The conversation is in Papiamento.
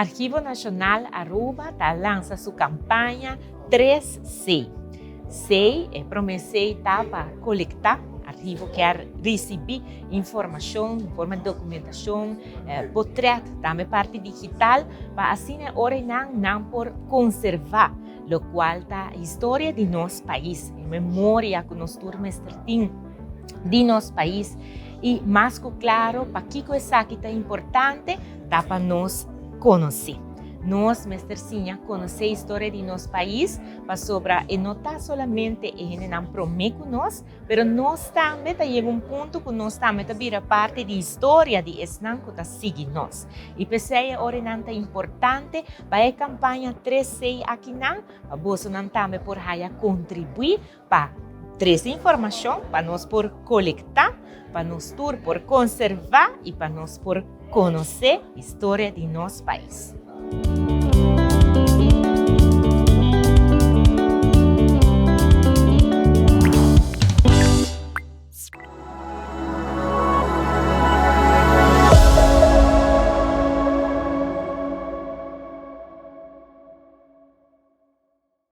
Archivo Nacional Aruba ta lansa su campaña 3C. C, e prome C ta pa colecta. Archivo kier ricibi informacion, forma di documentacion, potret, tambe parti digital, pa asina ora nan nan por conserva locual ta historia di nos pais, e memoria cu nos tur mester tin di nos pais. Y mas cu claro, pakico esaki ta importante, ta pa nos conoce. Nos mester siña conoce historia di nos pais, pasobra e no ta solamente e hendenan prome cu nos, pero nos tambe ta yega un punto cu nos tambe ta bira parti di historia di esnan cu ta sigui nos. Y p'esey e oranan ta importante pa e campaña 3C akinan, pa bosonan tambe por haya contribui pa trece informacion, pa nos por colecta, pa nos tur por conserva y pa nos por conoce historia di nos pais.